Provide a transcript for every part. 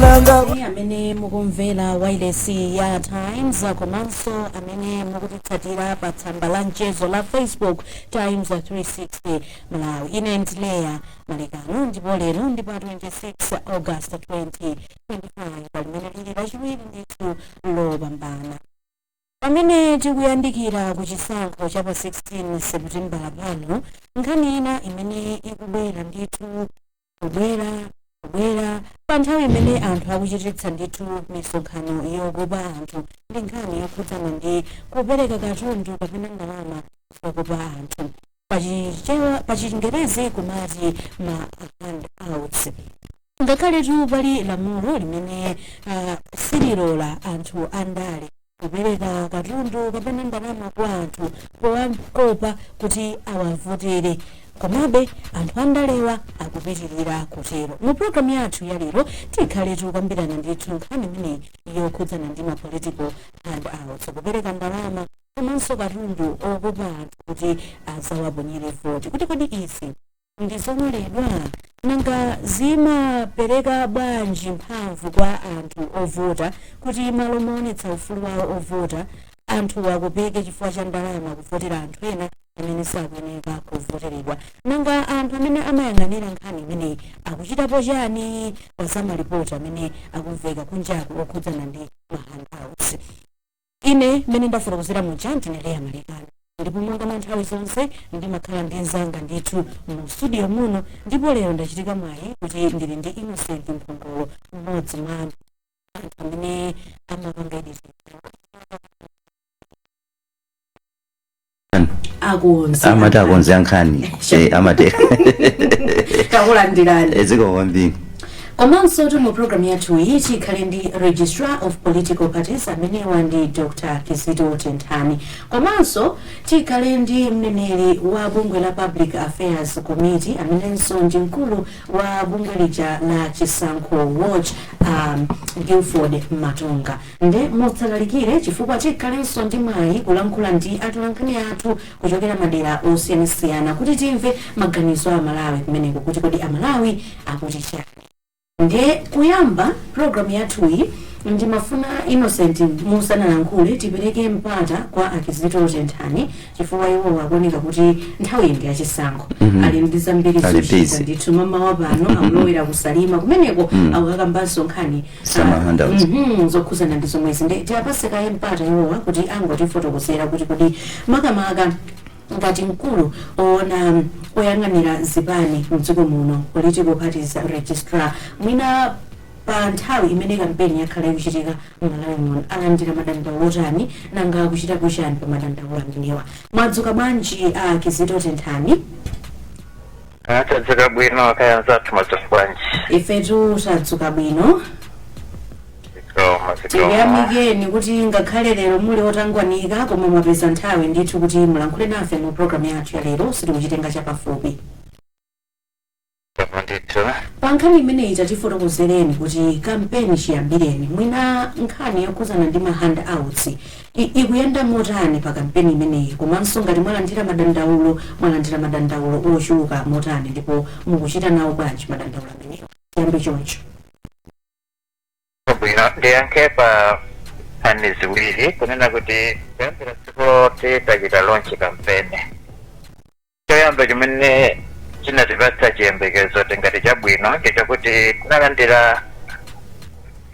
Nanga Amene mukumvera wailesi ya Times komanso amene mukutitsatira pa tsamba la mchezo la Facebook, Times 360 Malawi, ine ndi Leya Malekano, ndipo lero ndi pa 26 August 2025, limene lili Lachiwiri ndithu lopambana, pamene tikuyandikira ku chisankho cha pa 16 Seputembala pano. Nkhani ina imene ikubwera ndithu, kubwera kubwera pa nthawi imene anthu akuchititsa ndithu misonkhano yokopa anthu, ndi nkhani yokhudzana ndi kupereka katundu kapena ndalama zokopa anthu, pachichewa, pachingerezi kumati ma handouts. Ngakhaletu pali lamulo limene sililola anthu andale kupereka katundu kapena ndalama kwa anthu powakopa kuti awavotere, komabe anthu andalewa akupitirira kutero. Mu programu yathu ya lero tikhale tikukambirana ndithu nkhani imeneyi yokhudzana ndi ma political handouts, kupereka ndalama komanso katundu okopa anthu kuti azawaponyere voti, kuti kodi izi ndizololedwa? Nanga zimapereka bwanji mphamvu kwa anthu ovota kuti malo moonetsa ufulu wawo ovota, anthu akopeke chifukwa cha ndalama kuvotera anthu ena amene sakuyeneka kuvoteredwa? Nanga anthu amene amayang'anira nkhani imeneyi akuchitapo chani pa za malipoti amene akumveka kunjaku okhudzana ndi ma handouts? Ine mmene ndafotokozera muja, ndine Leya Malekano, ndipo monga mwa nthawi zonse ndimakhala ndi mzanga ndithu mu studio muno, ndipo lero ndachitika mwayi kuti ndili ndi Innocent Mphongolo, mmodzi mwa anthu amene amapanga edit, akonzi. Amati akonzi ankhani, amati. Takulandirani. Zikomo kwambiri. Komanso tu mu programu yathu iyi tikhale ndi Registrar of Political Parties, amenewa ndi Dr Kizito Tenthani, komanso tikhale ndi mneneri wa bungwe la Public Affairs Committee, amenenso ndi mkulu wa bungwe lija la Chisankho Watch, Guilford Matonga. Nde mutsalalikire, chifukwa tikhalenso ndi mwayi kulankhula ndi atolankhani athu kuchokera madera osiyanasiyana kuti timve maganizo a Amalawi kumeneko, kuti kodi Amalawi akuti chani. Ndiye kuyamba programu yathuyi, ndimafuna Innocent musanalankhule, tipereke mpata kwa Akizito Tenthani, chifukwa iwo akuoneka kuti nthawi ndi yachisankho, ali ndi zambiri Ali zochita. busy. Ndithu, mamawa pano akulowera kuSalima, kumeneko akukakambanso nkhani Za ma handouts. Zokhuzana ndi zomwezi. Ndi tiapase kaye mpata iwowa kuti angotifotokozera kuti kodi makamaka ngati mkulu oona oyang'anira zipani mdziko muno, Political Parties Registrar, mwina pa nthawi imene kampeni yakhala ikuchitika m'Malawi muno, alandira madandaulo otani? Nanga akuchitapo chani pa madandaulo amenewa? Mwadzuka bwanji, a Kizito Tenthani? Tadzuka bwino, kaya anzathu madzuka bwanji? Ifetu tadzuka bwino. Zikomo, zikomo. Tikuyamikeni kuti ngakhale lero muli otangwanika, koma mwapeza nthawi ndithu kuti mulankhule nafe mu programu yathu ya lero. Sitikuchitenga chapafupi. Zikomo ndithu. Pa nkhani imeneyi, tatifotokozereni kuti kampeni chiyambireni, mwina nkhani yokhuzana ndi ma handouts ikuyenda motani pa kampeni imeneyi, komanso ngati mwalandira madandaulo, mwalandira madandaulo ochuluka motani, ndipo mukuchita nawo bwanji madandaulo amenewa? Tiyambe choncho. Bwino, ndiyankhe pa nkhani ziwiri, kunena kuti kuyambira tsiku loti tachita launch campaign, choyamba chimene chinatipatsa chiyembekezo tingati chabwino ndichakuti tinalandira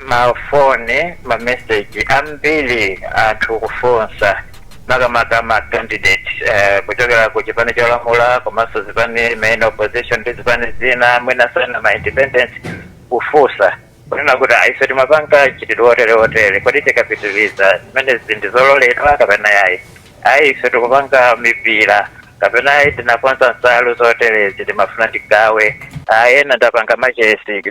mafoni, mameseji ambiri, anthu kufunsa, makamaka ma candidate kuchokera ku chipani cholamula komanso zipani main opposition ndi zipani zina, mwina sana ma independents, kufunsa kunena kuti, "Ah, ife timapanga chitidwe otere otere, kodi tikapitiriza zimenezi ndizololedwa kapena yayi? Ayi, ife tikupanga mipira, kapena ayi, tinakonza nsalu zoterezi, timafuna tigawe, ayi, ena ndapanga machesi."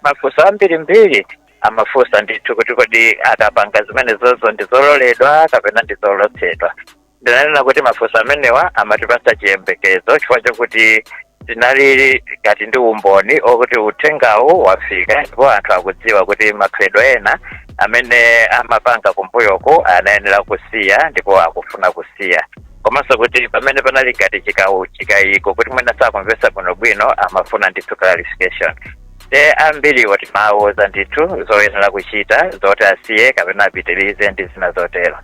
Mafunso ambirimbiri amafunsa ndithu kuti kodi akapanga zimenezozo ndizololedwa kapena ndizolotsedwa. Ndinanena kuti mafunso amenewa amatipatsa chiyembekezo, chifukwa chokuti tinali ngati ndi umboni okuti uthengawu wafika ndipo anthu akudziwa kuti makhalidwe ena amene amapanga kumbuyoko anayenera kusiya ndipo akufuna kusiya, komanso kuti pamene panali ngati chikayiko kuti mwina sakumvetsa bwinobwino, amafuna ndithu clarification. Te ambiriwo timawuza ndithu zoyenera kuchita, zoti asiye kapena apitirize ndi zina zotero.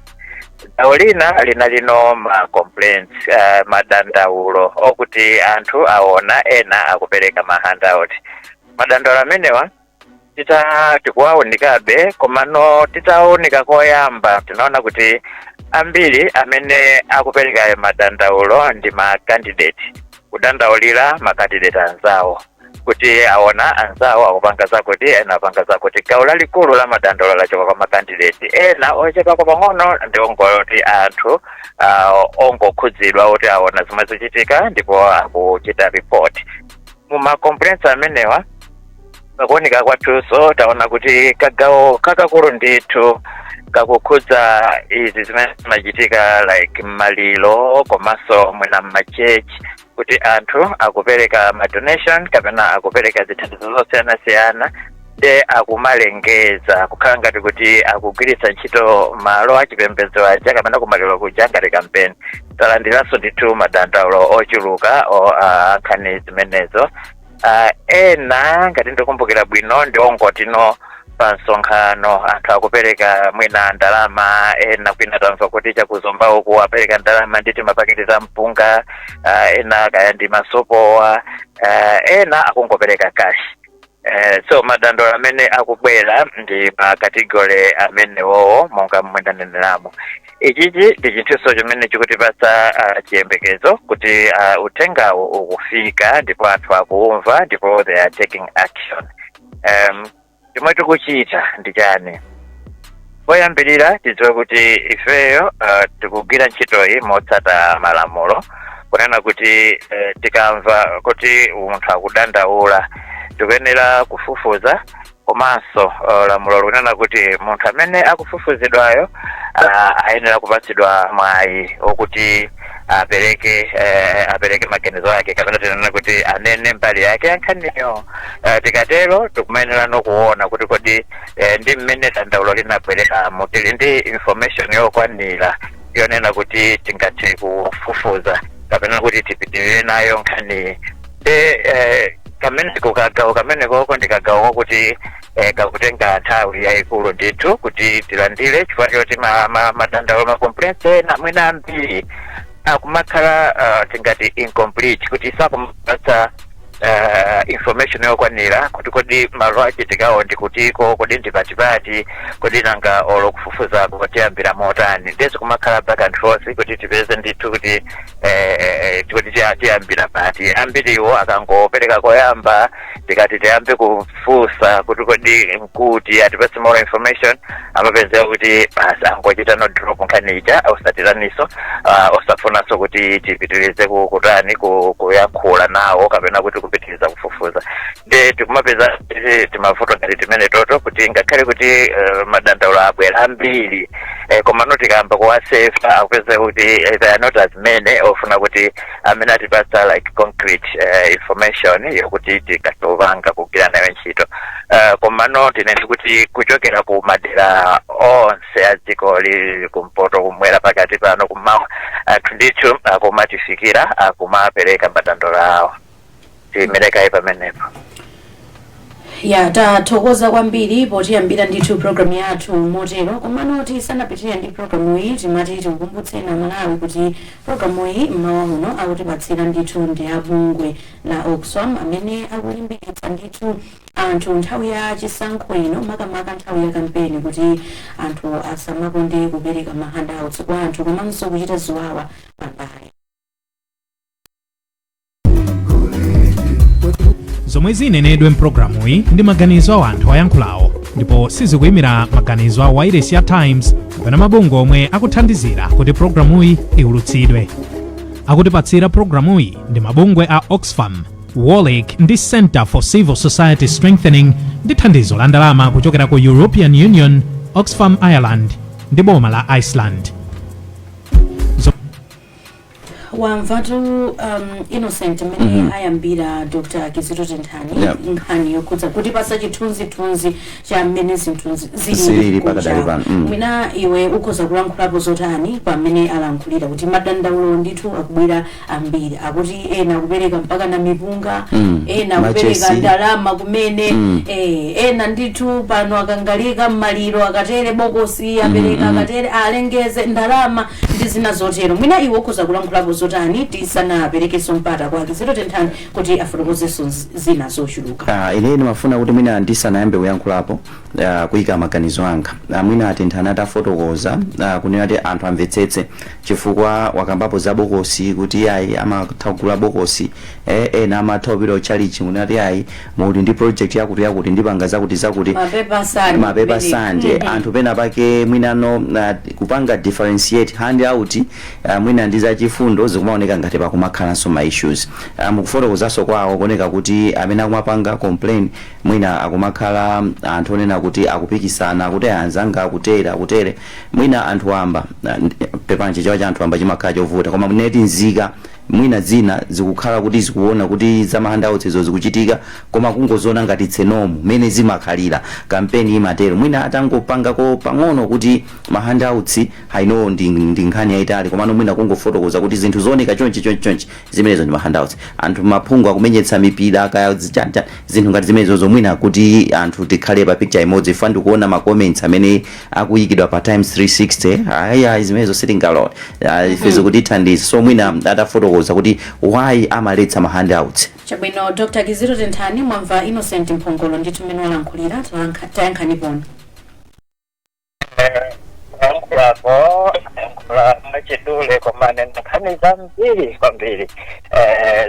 Gawo lina linalino ma complaints, madandaulo okuti anthu aona ena akupereka ma handout. Madandaulo amenewa tita tikuwawunikabe, komano titawunika koyamba tinaona kuti ambiri amene akupereka madandaulo ndi ma candidate, kudandaulira ma candidate anzawo kuti aona anzawo akupanga zakuti, ena apanga zakuti. Gawo lalikulu la madandaulo lachoka kwa ma candidate. Ena ochepako pang'ono ndi ongoti anthu ongokhudzidwa kuti aona zomwe zikuchitika ndipo akuchita report. Muma complaints amenewa, pakuoneka kwathunso taona kuti kagawo kakakulu ndithu kakukhudza izi zimene zimachitika like mmaliro komanso mwina mma church, kuti anthu akupereka ma donation kapena akupereka zithandizo zosiyanasiyana, nde akumalengeza kukhala ngati kuti akugwiritsa ntchito malo achipembedzo aja kapena kumaliro kuja ngati kampeni. Talandiranso ndithu madandaulo ochuluka nkhani zimenezo. Ena, ngati ndikumbukira bwino, ndi ongotino pa msonkhano anthu akupereka mwina ndalama. Ena kwina tamva kuti chakuzomba uku apereka ndalama nditi mapaketi za mpunga, ena kaya ndi masopowa, ena akungopereka cash. So madandaulo amene akubwera ndi ma category amenewowo monga momwe ndaneneramo. Ichichi ndi chinthuso chimene chikutipatsa chiyembekezo kuti uthengawo ukufika ndipo anthu akuumva ndipo they are taking action. Chomwe tikuchita ndi chani? Poyambirira tidziwe kuti ifeyo tikugwira ntchitoyi motsata malamulo, kunena kuti tikamva kuti munthu akudandaula tikuyenera kufufuza, komanso lamulo likunena kuti munthu amene akufufuzidwayo ayenera kupatsidwa mwayi wokuti apereke maganizo ake, kapena tinene kuti anene mbali yake yankhaniyo. Tikatero tikumayenera nokuona kuti kodi ndi mmene dandaulo linabwereramo tili ndi information yokwanira yonena kuti tingathe kufufuza kapena kuti tipitirire nayo nkhaniyi. Nde kameneko kagawo kamenekoko ndi kagawo kokuti kakutenga nthawi yayikulu ndithu kuti tilandire, chifukwa choti madandaulo, ma complaints ena mwina ambiri akumakhala tingati incomplete, kuti sakumapatsa information yokwanira kuti kodi malo achitikawo ndi kutiko, kodi ndi patipati, kodi nanga olo kufufuzako tiyambira motani. Ndezi kumakhala back and forth kuti tipeze ndithu kuti tiyambira pati. Ambiriwo akangopereka koyamba, tikati tiyambe kufunsa kuti kodi nkuti, atipatse more information, amapezeka kuti basi angochita no drop nkhani ija, osatiraniso, osafunanso kuti tipitirize kutani, kuyankhula nawo kapena kuti kupitiriza kufufuza. Nde tikumapeza timavuto ngati timene toto, kuti ngakhale kuti madandaulo abwera ambiri, koma no tikayamba kuwasefa akupeza kuti they are not as many ofuna kuti amene atipatsa like concrete information yokuti tikatopanga kugwira nayo ntchito. Koma no tinene kuti kuchokera ku madera onse a dziko lili, kumpoto, kumwera, pakati pano, kumawa, anthu ndithu akumatifikira, akumapereka madandaulo awo. Timerekayi pamenepo. Ya, tathokoza kwambiri potiyambira ndithu programu yathu motero. Komano tisanapitire ndi programu iyi, timati tikukumbutseni Amalawi kuti programu iyi mmawa uno akutipatsira ndithu ndi abungwe la Oxfam, amene akulimbikitsa ndithu anthu nthawi ya chisankho ino, makamaka nthawi ya kampeni, kuti anthu asamakonde kupereka ma handouts kwa anthu komanso kuchita ziwawa pambali. Zomwe zinenedwe mpulogalamuyi ndi maganizo a anthu ayankhulawo ndipo sizikuyimira maganizo a wailesi ya Times kapena mabungwe omwe akuthandizira kuti pulogalamuyi iwulutsidwe. Akutipatsira pulogalamuyi ndi mabungwe a Oxfam, WOLREC ndi Center for Civil Society Strengthening, ndi thandizo la ndalama kuchokera ku European Union, Oxfam Ireland ndi boma la Iceland. Wamvatu Innocent mmene ayambira Dr Kizito Tenthani nkhani yokhudza kuti pasa chithunzithunzi cha mmene zinthu zilili pakadali pano. Mwina iwe ukhoza kulankhulapo zotani pamene alankhulira kuti madandaulo ndithu akubwera ambiri, akuti ena akupereka mpaka na mipunga, ena akupereka machesi. Ndalama kumene, ena ndithu pano akangalika mmaliro akatere bokosi apereka, akatere alengeze ndalama ndi zina zotero. Mwina iwe ukhoza kulankhulapo zotani tisanaperekenso mpata kwa Kizito Tenthani kuti afotokozenso zina zochuluka? Ine ndimafuna kuti mwina ndisanayambe kuyankhulapo, kuyika maganizo anga, mwina aTenthani atafotokoza, kunena kuti anthu amvetsetse, chifukwa wakambapo za bokosi kuti ayi, amatha kugula bokosi, ena amatha kupita kuchalichi kunena kuti ayi, muti ndi project yakuti yakuti, ndipanga zakuti zakuti. Mapepa sande. Mapepa sande. Anthu pena pake mwinano kupanga differentiate handout, mwina ndi zachifundo zikumaoneka ngati pakumakhalanso ma issues. Mukufotokozanso kwawo kuoneka kuti amene akumapanga complain mwina akumakhala anthu onena kuti akupikisana kuti anzanga akutere akutere. Mwina anthu amba, pepani, chichewa cha anthu amba chimakhala chovuta, koma muneti nzika mwina zina zikukhala kuti zikuona kuti za handouts izo zikuchitika, koma kungoziona ngati tsenomu mene zimakhalira kampeni imatero. Mwina atangopangako pang'ono kuti ma handouts aino ndi nkhani yayitali, komano mwina kungofotokoza kuti zinthu zooneka chonchi chonchi chonchi, zimenezo ndi ma handouts. Anthu maphungu akumenyetsa mipira kaya zichanja, zinthu ngati zimenezozo, mwina kuti anthu tikhale pa picture imodzi. Ifa ndikuona ma comments amene akuyikidwa pa Times 360, ayi ayi, zimenezo sitingalole, ife zikutithandiza. So mwina atafotokoza kuti why amaletsa ma handouts. Chabwino, Dr Kizito Tenthani, mwamva Innocent Mphongolo ndithu mmene walankhulira. Tayankhani pona. Yankhulapo, yankhula mwachidule, koma nkhani zambiri kwambiri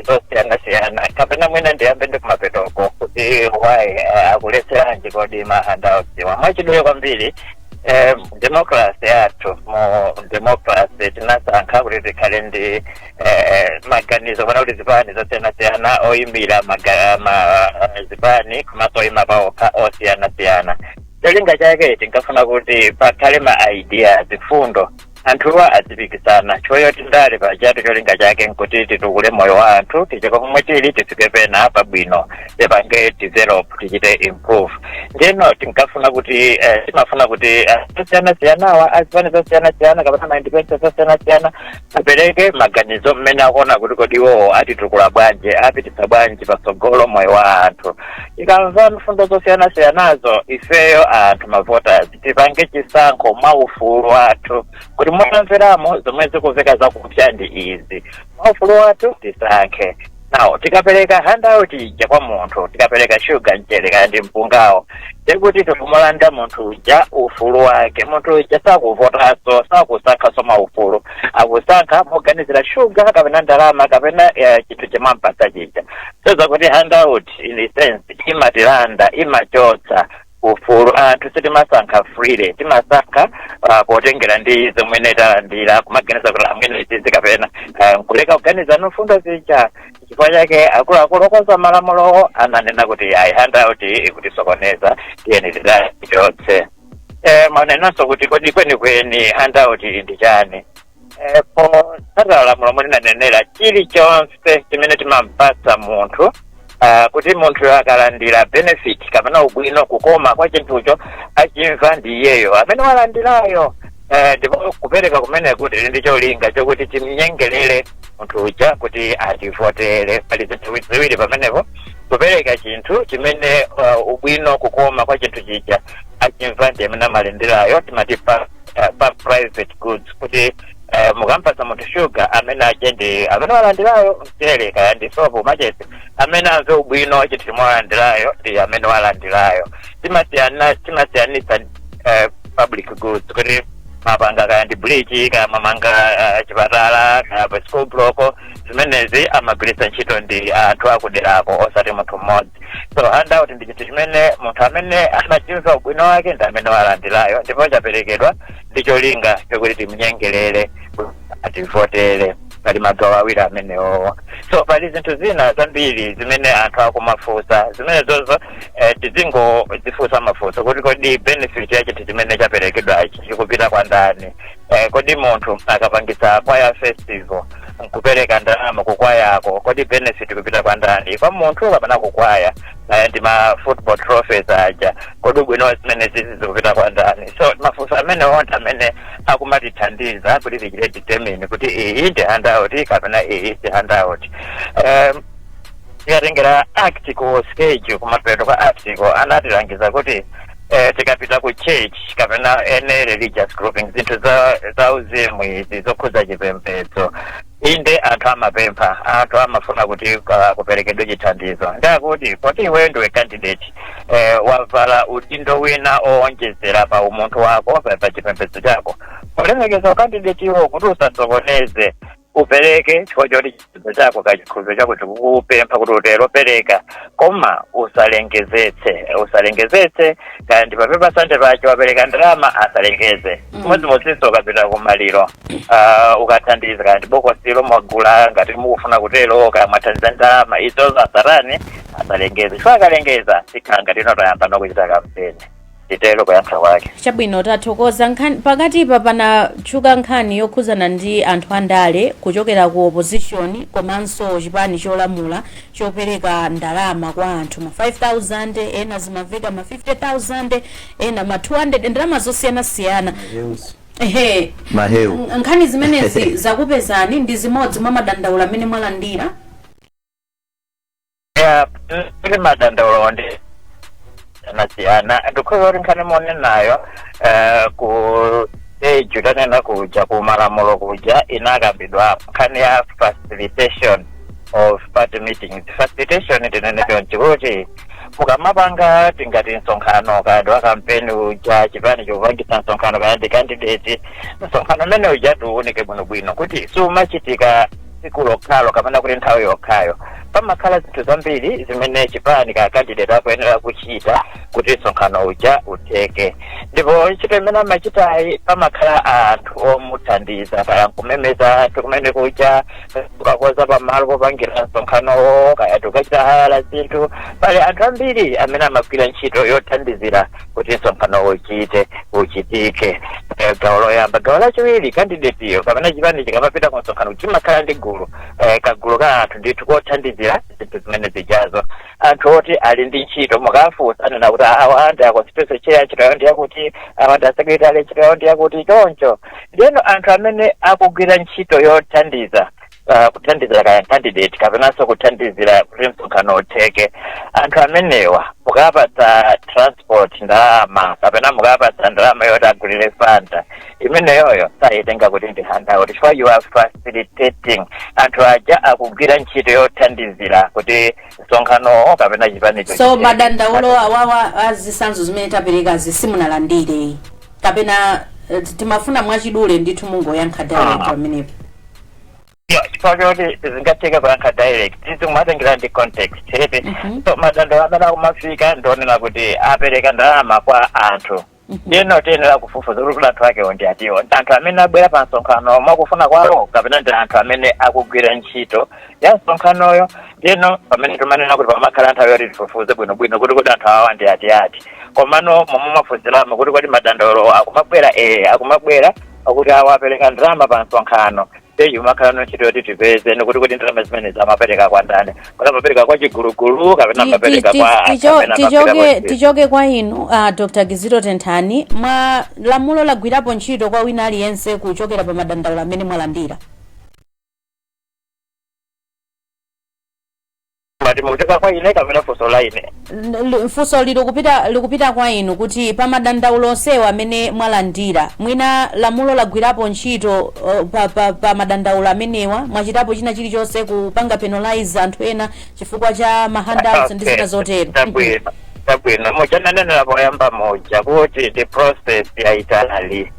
zosiyana-siyana. Kapena mwina ndiyambe ndi kumapetoko kuti why, akuletseranji kodi ma handouts wa? Mwachidule kwambiri, democracy yathu, mu democracy tinasankha kuti tikhale ndi maganizo kapena kuti zipani zosiyana-siyana, oyimbira ma zipani komanso oyima paokha osiyana-siyana. Cholinga chake tinkafuna kuti pakhale ma ideas, fundo, anthuwa azipikisana. Choyoti ndale pachatu cholinga chake nkuti titukule moyo wa anthu, tichoke pomwe tili tifike pena pabwino, tipange develop, tichite improve. Ndeno tinkafuna kuti timafuna kuti zosiyana-siyanawa, azipani zosiyana-siyana kapena ma independent zosiyana-siyana, apereke maganizo mmene akuona kuti kodi iwowo atitukula bwanji, apititsa bwanji patsogolo moyo wa anthu. Tikamva mfundo zosiyana-siyanazo, ifeyo anthu ma voters tipange chisankho mwaufulu wathu kuti mwamveramo zomwe zikumveka zakupsa ndi izi, mwaufulu wathu tisankhe. Now tikapereka handout ija kwa munthu, tikapereka shuga, mchere kaya ndi mpungawo, ndikuti tikumulanda munthu uja ufulu wake. Munthu uja sakuvotanso, sakusankhanso maufulu, akusankha moganizira shuga kapena ndalama kapena chinthu chimwampasa chija. Soza kuti handout in a sense imatilanda, imachotsa ufulu. Anthu sitimasankha freely, timasankha potengera ndi zomwe talandira, kumaganiza kuti amwene izizi kapena nkuleka kuganiza nofundo zija. Chifukwa chake akuluakulu okonza malamulo ananena kuti ayi, handout ikutisokoneza, tiyeni titachotse. Manenanso kuti kodi kwenikweni handout ndi chani? Potsatira lamulo momwe linanenera, chilichonse chimene timampatsa munthu, kuti munthu akalandira benefit kapena ubwino, kukoma kwa chinthucho achimva ndi iyeyo amene walandirayo. Ndipo kupereka kumene kuti ndi cholinga chokuti timnyengerere munthu uja kuti ativotere. Pali zinthu ziwiri pamenepo: kupereka chinthu chimene ubwino, kukoma kwa chinthu chija achimva ndi amene amalandirayo, timati pa private goods, kuti mukampasa munthu shuga, amene aje ndi amene walandirayo, mchere kaya ndi sopo, machesi, amene amve ubwino chinthu chomwe walandirayo ndi amene walandirayo. Timasiyanitsa public goods kuti mapanga kaya ndi bridge, kaya mamanga chipatala, kaya pa school block, zimenezi amagwiritsa ntchito ndi anthu akuderako, osati munthu mmodzi. So handout ndi chinthu chimene munthu amene amachimva ubwino wake ndi amene walandirayo, ndipo chaperekedwa ndi cholinga chokuti timnyengerere kuti ativotere. Pali magawo awiri amenewowo. So pali zinthu zina zambiri zimene anthu akumafunsa, zimene zozo tizingozifunsa mafunso kuti kodi benefit ya chinthu chimene chaperekedwachi chikupita kwa ndani? Kodi munthu akapangisa kwaya festival nkupereka ndalama kukwayako, kodi benefit kupita kwa ndani? Kwa munthu kapena kukwaya? Ndi ma football trophies aja, kodi ubwino zimene zizi zikupita kwa ndani? So mafunso amene onse amene akumatithandiza kuti tichite determine kuti iyi ndi handout kapena iyi si handout. Tikatengera article schedule, kumapeto kwa article anatilangiza kuti tikapita ku church kapena any religious grouping, zinthu za uzimu izi zokhuza chipembedzo, inde anthu amapempha, anthu amafuna kuti kuperekedwe chithandizo. Ndakuti poti iweyo ndiwe candidate, wavala udindo wina owonjezera pa umunthu wako, pa chipembedzo chako, polemekeza candidate iwo kuti usasokoneze, upereke chifukwa choti chipembedzo chako, kachikhulupiriro chako chikukupempha kuti utero, pereka, koma usalengezetse, usalengezetse. Kaya ndi papepa sande pacho wapereka ndalama, asalengeze. Chimodzimodzinso ukapita kumaliro, ukathandiza, kaya ndi bokosilo mwagula ngati mukufuna kutero, kaya mwathandiza ndalama, izozo asarani, asalengeze, chifukwa akalengeza tikhala ngati ino tayamba nokuchita kampeni. Nditero kuyankha kwake. Chabwino, tathokoza. Nkhani pakatipa panatchuka nkhani yokhuzana ndi anthu andale kuchokera ku opposition komanso chipani cholamula chopereka ndalama kwa anthu, ma 5000 ena, zimaveka ma 50,000 ena, ma 200, ndalama zosiyanasiyana, ehe. Mahewu. Nkhani zimenezi zakupezani? Ndi zimodzi mwa madandaulo amene mwalandira? Ya, kuti madandaulo ndi siyana. Ndikhuza kuti nkhani munenayo, ku stage tanena kuja ku malamulo kuja inakambidwa nkhani ya facilitation of party meetings. Facilitation, tinene chonchi kuti mukamapanga tingati msonkhano, kaya ndi wa kampeni uja, chipani chopangisa msonkhano, kaya ndi candidate, msonkhano umene uja tiuwunike bwinobwino kuti sumachitika tsiku lokhalo kapena kuti nthawi yokhayo. Pamakhala zinthu zambiri zimene chipani ka candidate akuyenera kuchita kuti msonkhano uja utheke. Ndipo ntchito imene amachitayi, pamakhala anthu omuthandiza, kaya nkumemeza anthu kumene kuja, kukakoza pamalo popangira msonkhanowo, kaya tikachita hayala zinthu. Pali anthu ambiri amene amagwira ntchito yothandizira kuti msonkhano uchitike. Gawo loyamba. Gawo lachiwiri, candidate iyo kapena chipani chikamapita ku msonkhano chimakhala ndi gulu, kagulu ka anthu ndithu kothandizira zinthu zimene zijazo, anthu oti ali ndi ntchito. Mukafunsa anena kuti awa ndi a constituency chair, ntchito yawo ndi yakuti, awa ndi a secretary, ntchito yawo ndi yakuti, choncho. Ndiyeno anthu amene akugwira ntchito yothandiza, kuthandizira kaya candidate kapenanso kuthandizira kuti msonkhano utheke, anthu amenewa mukapatsa transport ndalama kapena mukapatsa ndalama yoti agulire Fanta, imeneyoyo sayitenga kuti ndi handout, chifukwa you are facilitating. Anthu aja akugwira ntchito yothandizira kuti msonkhanowo kapena chipanicho So chitheke. madandaulo awawa azisanzo zimene taperekazi simunalandire kapena timafuna mwachidule ndithu mungoyankha direct pamenepo. Ya, chifukwa choti zingatheka kuyankha direct, tizimumatengera ndi context eti. So madandaulo amene akumafika ndionena kuti apereka ndalama kwa anthu. Ndiyeno tiyenera kufufuza kuti anthu akewo ndi atiwo, ndi anthu amene abwera pa msonkhano mwakufuna kwawo kapena ndi anthu amene akugwira ntchito ya msonkhanoyo. Ndiyeno pamene timanena kuti pamakhala nthawi yoti tifufuze bwinobwino kuti anthu awa ndi ati ati. Komano momwe mafunziramo kuti kodi madandaulo akumabwera, akumabwera akuti awa apereka ndalama pa msonkhano. Teyi umakhala ntchito yoti tipeze nikuti kuti ndalama zimene amapereka kwa ndani, kuti amapereka kwa chigulugulu kapena amapereka kwa kapena amapereka Tichoke kwa tichoke kwa inu, Dr Kizito Tenthani. Mwa lamulo lagwirapo ntchito kwa wina aliyense kuchokera pa madandaulo amene mwalandira? Mati mukuchoka kwa ine kapena funso la ine? Funso likupita kwa inu kuti pa madandaulo onsewa amene mwalandira, mwina lamulo lagwirapo ntchito pa madandaulo amenewa? Mwachitapo china chilichonse kupanga penalize anthu ena chifukwa cha ma handouts ndi zina zotero? Chabwino, chabwino. Muchananenera poyamba muja kuti the process yaitali,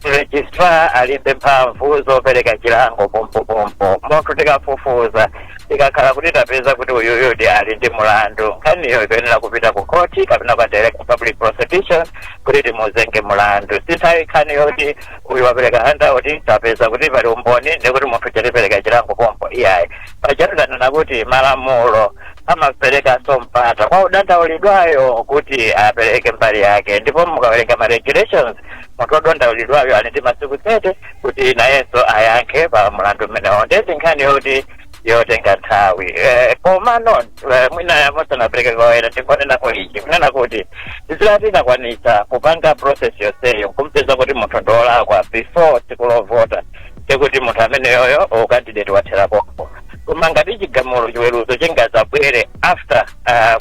registrar alibe mphamvu zopereka chilango pompopompo. Munthu tikafufuza, tikakhala kuti tapeza kuti uyuyu ndi ali ndi mulandu, nkhaniyo ikuyenera kupita ku khoti kapena kwa Director Public Prosecution kuti timuzenge mulandu. Sinthawi nkhani yoti uyu wapereka handout, tapeza kuti pali umboni, ndikuti munthu chatipereka chilango pompo, iyayi. Pachatanena kuti malamulo Amaperekanso mpata kwa udandaulidwayo kuti apereke mbali yake, ndipo mukawerenga ma regulations, munthu wodandaulidwayo ali ndi masiku 30 kuti nayenso ayankhe pa mlandu umenewo. Ndezi nkhani yoti yotenga nthawi. Komano mwina musanapereke koyera, tingonenako ichi, kunena kuti tizilati tinakwanisa kupanga process yonseyo kumpeza kuti munthu ndiolakwa before tsiku lovota, tekuti munthu ameneyoyo ucandidate watherapopo. Koma ngati chigamulo, chiweruzo chingazabwere after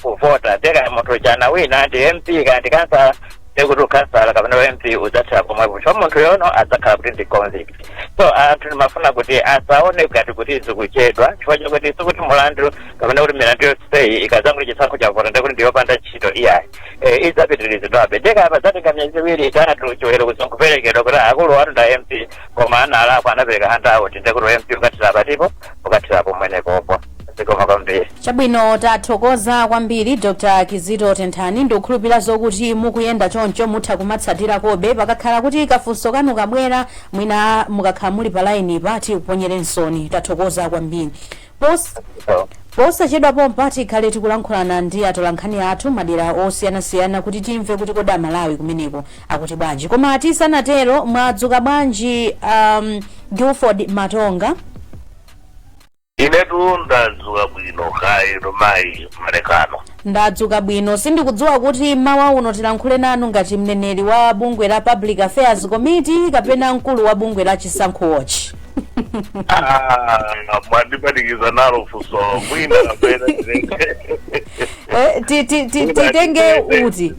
kuvota, teka munthu chana wina ndi MP kandi kansala, tekuti ukhansala kapena MP udzathera pomwepo, so munthu yono adzakhala kuti ndi convict. So anthu ndimafuna kuti asaone ngati kuti zikuchedwa, chifukwa chakuti sikuti mulandu kapena kuti milandu yonseyi ikazanguti chisankho chavota ndekuti ndiyopanda ntchito, iyayi. Idzapitirizidwabe. Ndekapa zatenga miyezi 2, 3, chiweruzo nkuperekedwa kuti akulu watu nda MP koma analakwa, anapereka handout, ndekuti MP ukathira patipo, ukathira pomwenepopo. Zikomo kwambiri. Chabwino, tathokoza kwambiri, Dr Kizito Tenthani. Ndikukhulupirira zokuti mukuyenda choncho mutha kumatsatira kobe. Pakakhala kuti kafunso kanu kabwera, mwina mukakhala muli pa line pa, tikuponyerensoni. Tathokoza kwambiri. Posachedwa pompa tikhale tikulankhulana ndi atolankhani athu madera osiyanasiyana kuti timve kuti kodi Amalawi kumeneko akuti bwanji. Koma tisanatero, mwadzuka bwanji, Guilford Matonga? Inetu ndadzuka bwino, kaino mayi Malekano? Ndadzuka bwino. Sindikudziwa kuti mawa uno tilankhule nanu ngati mneneri wa bungwe la Public Affairs Committee kapena mkulu wa bungwe la Chisankho Watch. Ah, mwandipanikiza nalo funso. Mwina kapena Titenge uti?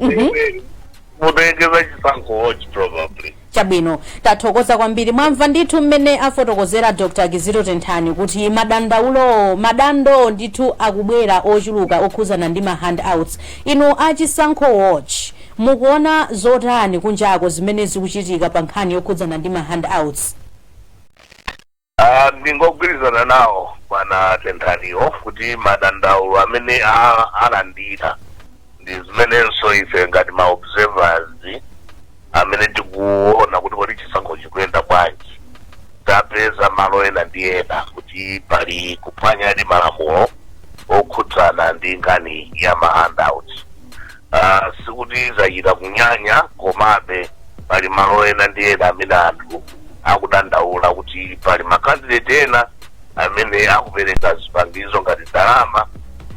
Mutengeza Chisankho Watch probably. Chabwino, tathokoza kwambiri. Mwamva ndithu mmene afotokozera Dr Kizito Tenthani kuti madandaulo, madando ndithu akubwera ochuluka okhuzana ndi ma handouts. Inu achisankho Watch mukuona zotani kunjako zimene zikuchitika pa nkhani yokhudzana ndi ma handouts? Ah, ndingogwirizana nawo bwana Tenthaniwo kuti madandaulo amene alandira ndi zimenenso ife ngati ma observers amene tikuona kuti kodi chisankho chikuyenda bwanji, tapeza malo ena ndi ena kuti pali kuphwanya ndi malamulo okhudzana ndi nkhani ya ma handouts. Sikuti zachita kunyanya, komabe pali malo ena ndi ena amene anthu akudandaula kuti pali macandidate ena amene akupereka zipangizo ngati ndalama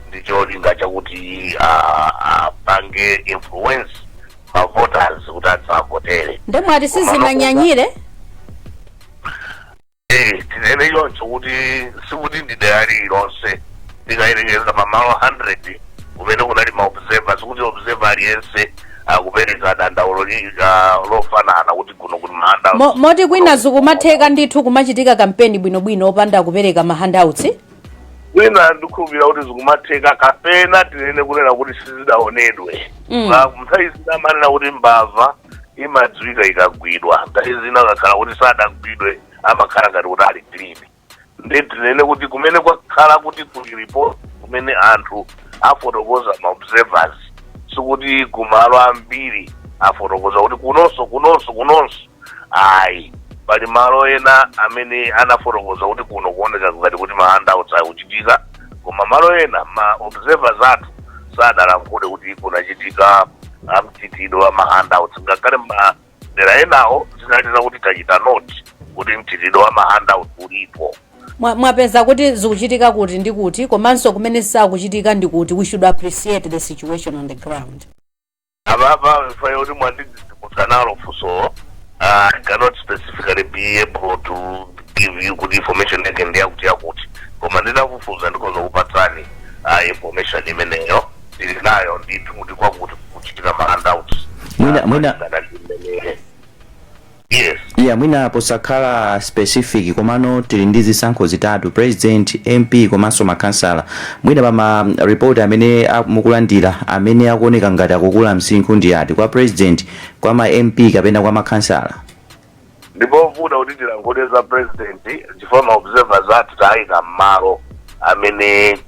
ndi cholinga chakuti apange influence ma voters kuti adzavotere. Ndemwati sizinanyanyire? Tinene choncho kuti sikuti ndi dera lililonse. Tikayerekeza mamalo 100 kumene kunali ma observer, sikuti observer aliyense akupereka dandaulo lofanana kuti kuno kuti ma handouts. Moti kwina zikumatheka ndithu, kumachitika kampeni bwinobwino opanda kupereka ma handouts? Kwina ndikukhulupirira kuti zikumatheka, kapena tinene kunena kuti sizidaonedwe. Nthawi zina amanena kuti mbava imadziwika ikagwidwa. Nthawi zina akakhala kuti sadagwidwe amakhala ngati kuti ali clean. Ndi tinene kuti kumene kwakhala kuti kuli report, kumene anthu afotokoza, ma observers, sikuti kumalo ambiri afotokoza kuti kunonso, kunonso, kunonso, ayi. Pali malo ena amene anafotokoza kuti kuno kuoneka ngati kuti ma handouts akuchitika, koma malo ena ma observers athu sadalankhule kuti kunachitika mchitidwe wa ma handouts, ngakhale madera enawo zinaliza kuti tachita note kuti mchitidwe wa ma handout ulipo. Mwapeza kuti zikuchitika kuti ndi kuti, komanso kumene sakuchitika ndi kuti? We should appreciate the situation on the ground. Apapa ifayo kuti mwandidzidzimutsa nalo funso, I cannot specifically be able to give you kuti information yake ndi yakuti yakuti, koma nditafufuza ndikhoza kupatsani information imeneyo. Ndili nayo ndithu kuti kwakuti kuchitika ma handouts. Malingana ndi yes. Yeah, mwina posakhala specific, komano tili ndi zisankho zitatu: president, MP komanso makhansala. Mwina pa ma report amene mukulandira, amene akuoneka ngati akukula msinkhu ndi ati, kwa president, kwa ma MP kapena kwa makhansala? Ndipovuta kuti tilankhule za president chifukwa ma observers athu tayika mmalo amene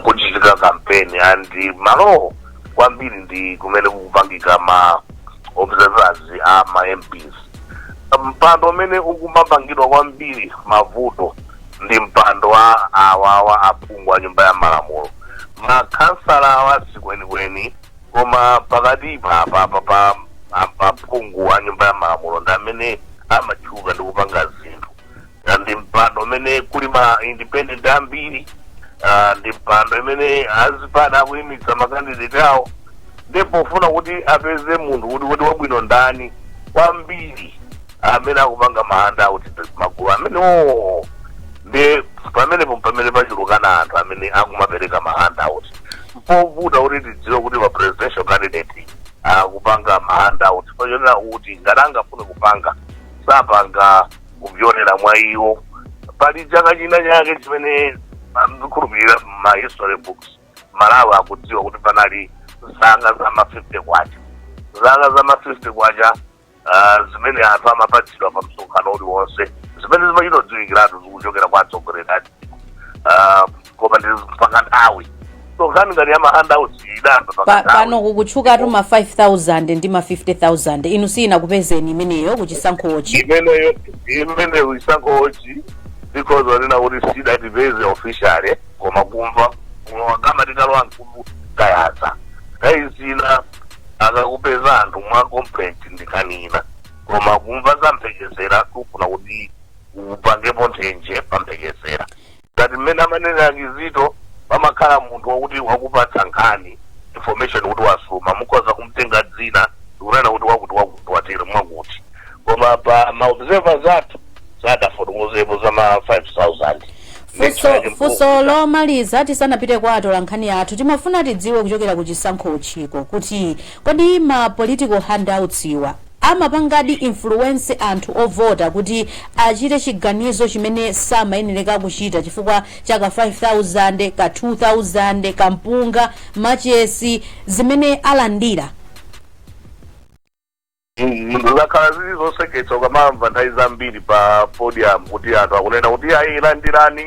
kuchitika campaign, and malowo kwambiri ndi kumene kukupangika ma observers a ma MPs. Mpando umene ukumapangidwa kwambiri mavuto Ndi mpando wa awawa aphungu a Nyumba ya Malamulo, makhansala awa sikwenikweni, koma pakati pa aphungu a Nyumba ya Malamulo ndi amene amatchuka ndi kupanga zinthu. Ndi mpando umene kuli ma independent ambiri, ndi mpando imene azipani akuyimitsa ma candidate awo, ndipo ufuna kuti apeze munthu kuti wabwino ndani kwambiri amene akupanga ma handout, magulu amenewo. Ndi pamenepo pamene pachulukana anthu amene akumapereka ma handout. Mpovuta kuti tidziwe kuti pa presidential candidate akupanga ma handout, pachonera kuti ngati angafune kupanga, sapanga kupyolera mwa iwo. Pali chaka china chake chimene ndikhulupirira ma history books Malawi akudziwa kuti panali zaka za ma 50 kwacha, zaka za ma 50 kwacha zimene anthu amapatsidwa pa msonkhano uliwonse, zimene zimachitodziwikiratu zikuchokera kwa atsogoleri a dziko, koma ndi pakanthawi. So nkhani ngati ya ma handouts idamba pakanthawi. Pano kukutchukatu ma 5000 ndi ma 50,000. Inu siyinakupezeni imeneyo kuchisankhochi? Imeneyo, imeneyo chisankhochi because wanena kuti sidatipeze officially, koma kumva kama tikalowa mkulu kayatsa nthawi zina akakupeza anthu mwa complaint ndikanina, koma kumva za mphekesera kufuna kuti upangepo nthenje pa mphekesera. Ngati mmene amanena akizito, pamakhala munthu wakuti wakupatsa nkhani, information kuti wasuma, mukhoza kumtenga dzina ndikunena kuti wakuti wakuti watero mwakuti, koma pa ma observers athu sadafotokozepo za ma 5000. Funso lomaliza tisanapite kwa atola nkhani yathu, timafuna tidziwe kuchokera ku chisankhochiko kuti kodi ma political handouts iwa amapangadi influence anthu ovota kuti achite chiganizo chimene samayenereka kuchita chifukwa chaka 5000 ka 2000 kampunga, machesi zimene alandira? Zakhala zili zoseketsa ukamamva nthawi zambiri pa podium kuti anthu akunena kuti ayi, landirani,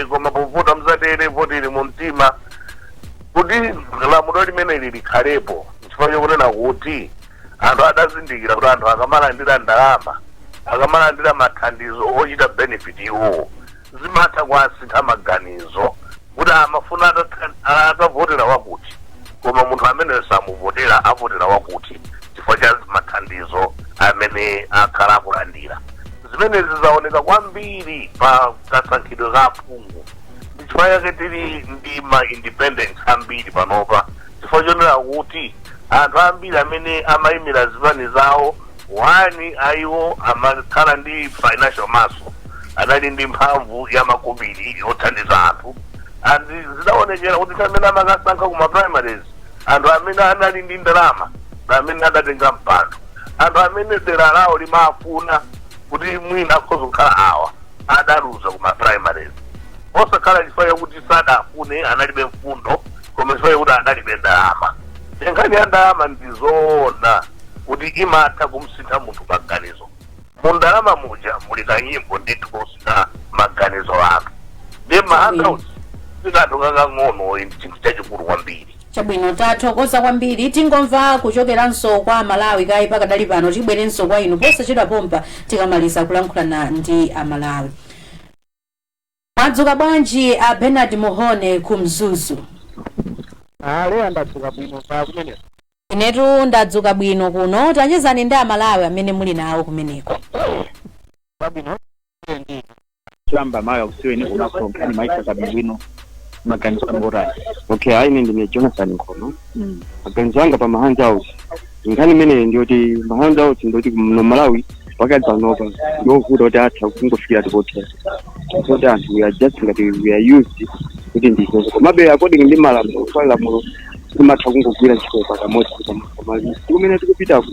koma povota mzatere, voti ili mu mtima. Kuti lamulo limeneli likhalepo chifukwa chokunena kuti anthu adazindikira kuti anthu akamalandira ndalama, akamalandira mathandizo ochita benefit iwowo, zimatha kuasintha maganizo kuti amafuna atavotera wakuti, koma munthu ameneyo samuvotera, avotera wakuti chifukwa cha mathandizo amene akhala akulandira. Zimenezi zaoneka kwambiri pa kasankhidwe ka aphungu. Chifukwa chake tili ndi ma independents ambiri panopa, chifukwa chonena kuti anthu ambiri amene amayimira zipani zawo, wani ayiwo amakhala ndi financial muscle, anali ndi mphamvu ya makobiri yothandiza anthu, and zidaonekera kuti amene amakasankha kuma primaries, anthu amene anali ndi ndalama na amene adatenga mpando. Anthu amene dera lawo limafuna kuti mwina akhoza kukhala awa adaluza kuma primaries, osakhala chifukwa chakuti sadafune, analibe mfundo, koma chifukwa chakuti analibe ndalama. Nkhani ya ndalama ndizoona kuti imatha kumsintha munthu maganizo. Mu ndalama muja muli kanyimbo ndithu kosintha maganizo ake, ndi ma handouts sikanthu kakang'ono, ndi chinthu chachikulu kwambiri. Chabwino, tathokoza kwambiri. Tingomva kuchokeranso kwa Malawi kayi pakadali pano, tibwerenso kwa inu posachedwa pompa tikamaliza kulankhulana ndi Amalawi. Mwadzuka bwanji a Bernard Muhone ku Mzuzu? Ale, ndadzuka bwino pa kumeneko? Inetu ndadzuka bwino kuno. Tachezani ndi Amalawi amene muli nawo kumeneko. Pabwino ndi choyamba mayi akusiweni komanso nkhani maisaka bwino, maganizo anu otani? Okay, ayi, ine ndine Jonathan Nkhono. Maganizo anga pa ma handouts, nkhani imeneyi ndiyoti ma handouts ndiyoti muno Malawi pakati panopa ndiovuta kuti atha kungofikira tikothera, zoti anthu we are just ngati we are used kuti ndizozo. Komabe according ndi malamulo, kwa lamulo timatha kungogwira ntchito pakamodzi koma kumene tikupitako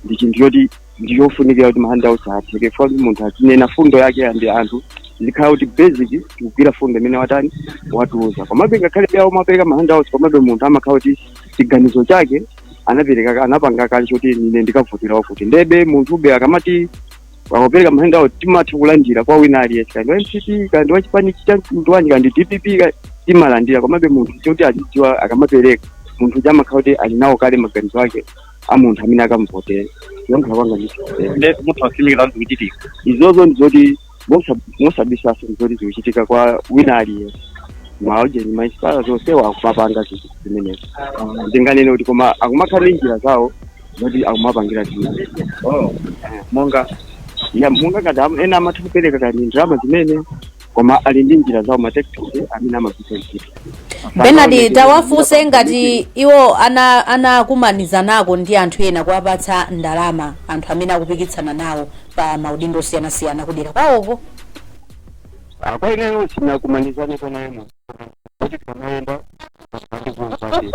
ndi chinthu choti ndichofunikira kuti ma handouts atheke, chifukwa kuti munthu azinena fundo yake ndi anthu zikhala kuti basic tikugwira fundo imene watani watiuza. Komabe ngakhale awo mapereka ma handouts, komabe munthu amakhala kuti chiganizo chake anapereka, anapanga kale choti ine ndikavotera wakuti. Ndebe munthu ube akamati akapereka ma handout, timatha kulandira kwa wina aliyense, kandi wa MCP, kandi wa chipani cha mtundu wanji, kandi DPP, timalandira. Komabe munthu choti azidziwa, akamapereka munthu uja amakhala kuti ali nawo kale maganizo ake a munthu amene akamvotera. Kuyankhula kwanga ndi Nde mutha kutsimikiza kuti zikuchitika? Izozo ndizoti Mosabisaso zoti zikuchitika kwa wina aliyense, maojeni maisipala zonsewa akumapanga zinthu zimenezo. Ndinganene kuti koma akumakhala ndi njira zawo zoti akumapangira zinthu. Oh, monga? Ya, monga ngati ena amatha kupereka kani ndalama zimene, koma ali ndi njira zawo, ma tactics amene amagwiritsa ntchito. Bernard, tawafunse ngati iwo anakumaniza nako ndi anthu ena kuwapatsa ndalama, anthu amene akupikitsana nawo pa maudindo osiyanasiyana kudera kwawoko. Kwa ineyo sinakumanizaneko naye munthu kuti timaenda ndikuuzati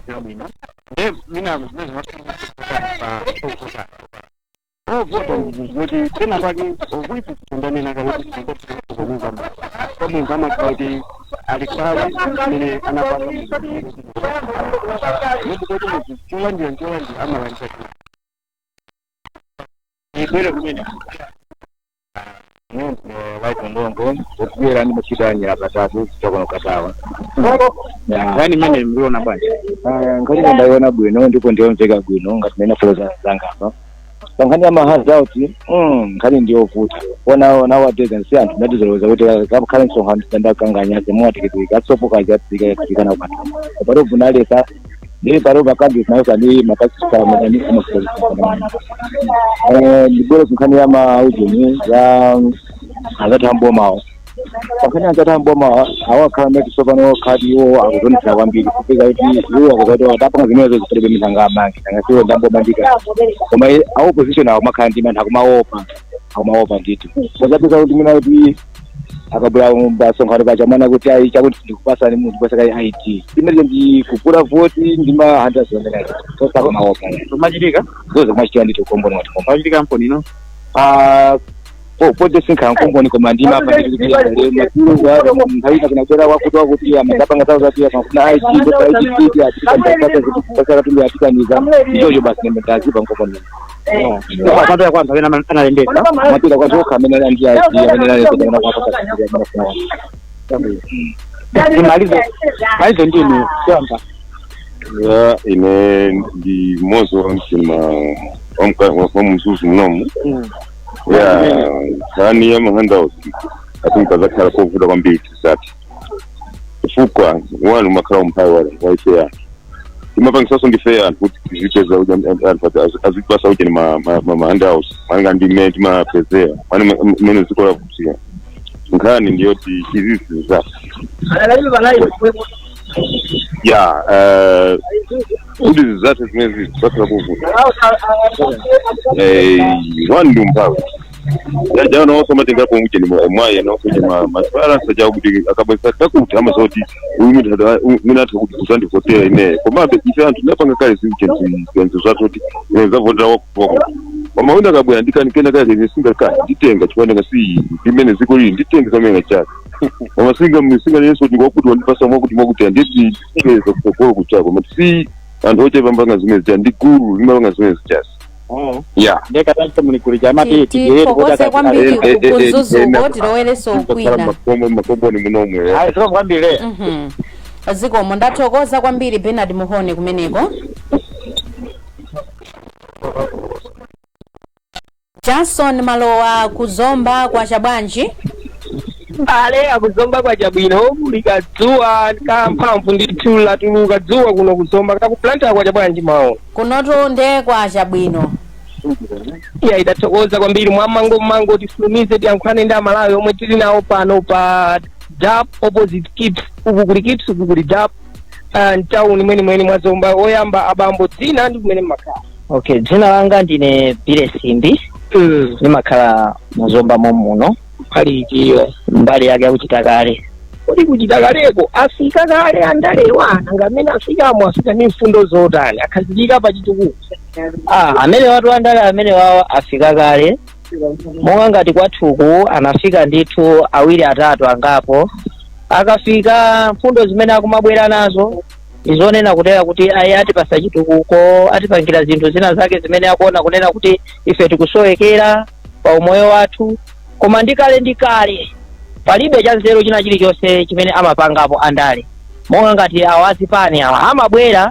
Yabwino, nde mina zimene pa ovota kuti pena pake okuti ndanena kale kuti kwa munthu amakhala kuti ali kale mmene anapanga munthu kuti munthu cholandira ncholandira amalandira ibwere kumene. Waikondongo okubwera ndi machitanyira patatu kuchoka katawa. Nkhani imene mliona bwanji? Nkhani ndayiona bwino ndipo ndiyomveka bwino ngati mmene afotokoza zangapa. Pa nkhani ya ma handout, nkhani ndiyovuta. Ona nowadays ansi anthu natizoloweza kuti kakhale msonkhano tandakanganya zemuwatikiti kasopo kajatikana kupatuma paro vunalesa ndiri paro vakadzi nayo ndi makasikamani amakuaa. Ndibwere kunkhani ya maujeni ya azathu ambomawo. Pankhani azathu ambomawo awakhala meti tsopano khadi iwo akuzonetsera kwambiri kupeza kuti iwo akuza kuti atapanga zimenezo zipalibe mithanga amangi nangasiwo ndambobandika, koma a opposition awo makhala ndi mantha, akumaopa, akumaopa ndithu. Pozapeza kuti mwina kuti akabwera pasonkhano pacha mwana kuti ayi chakuti ndikupasani munthu pasaka ID imene ndi kugula voti ndi ma 100 zomene tosakumaopa. Zomachitika? Zozo kumachitika ndithu komboni mwati kombo. Machitika mponino? Ah, pote sinkhala mkomboni, koma ndimapa ndikuti kunabwera wakuti wakuti amazapanga zawo zati akafuna ID ID atikaniza atikaniza ichocho basi ndazipa mkomboni. Mapera kwa anthu amene analembetsa? Mapira kwa okha amene ali ndi ID amene analembetsa kwapasa. Malize malize ndinu kuyamba. Ya, ine ndi mmodzi wa mtima wa mzuzu mnomu. Ya, nkhani ya ma handout atinka zakhala kovuta kwambiri tisati chifukwa wanu umakhala umphawi wa ife anthu timapangisanso ndife anthu kuti tizipeza anthu azipasa ucheni ma handouts manga ndi mmene timapezera mane mmene dziko lavutika. Nkhani ndiyoti izizi zathu ya kuti zizathu zimene zakhala kuvuta wanu ndi umphawi jana wonse amatengapo ucheni mwayi anawonse uche mabalansa jawo kuti akabwesa takuti amazoti uyu mwina atha kuti kuzandivotera ineyo, komabe ife anthu tinapanga kale ziucheni zathu kuti ine zavotera wakuti koma wina akabwera ndikanikena kale ine singakale nditenga chifukwa ndinga si ndimene ziko lili nditenga kamene chake, koma singa singanenso kuti wakuti wandipasa mwakuti mwakuti anditi ndipeza kutsogolo kuchako, koma si anthu ochepa mbanga zimene zija ndi gulu limapanga zimene zichasi ya. Ndekatanso mulikuli chamati. Tithokoze kwambiri kumzuzuko, tilowerenso kwina. Makomboni munomwe. Ayi, zikomo kwambiri. Zikomo, ndathokoza kwambiri Bernard Muhone kumeneko. Johnson Malowa kuzomba kwa chabwanji? Ale akuzomba kwa chabwino, kulika dzuwa kamphamvu ndithu, latuluka dzuwa kuno kuzomba kakuplanta. Kwa chabwanji mawo? Kunotu nde kwa chabwino. Iya, idathokoza kwambiri. Mwamango mmango tifulumize tiyankhulane ndi Amalawi omwe tili nawo pano pa DAP opposite Kips. Uku kuli Kips, uku kuli DAP, mtawuni mwenimweni mwazomba. Oyamba abambo, dzina ndi kumene mmakhala? Okay, dzina langa ndine Bile Simbi. Ndimakhala muzomba momuno. Pali ichiyo? Mbali yake yakuchita kale. Kodi kuchita kaleko afika kale andalewa nanga amene afikamo afika ndi mfundo zotani, akhazikika pa chitukuko? Ah, amene watu andale amene wawo afika kale, monga ngati kwathuku anafika ndithu awiri atatu angapo. Akafika, mfundo zimene akumabwera nazo izonena kutera kuti ayi, atipasa chitukuko, atipangira zinthu zina zake zimene akuona kunena kuti ife tikusowekera pa umoyo wathu, koma ndikale ndikale palibe cha nzeru china chilichonse chimene amapangapo andale. Monga ngati awa azipani awa amabwera,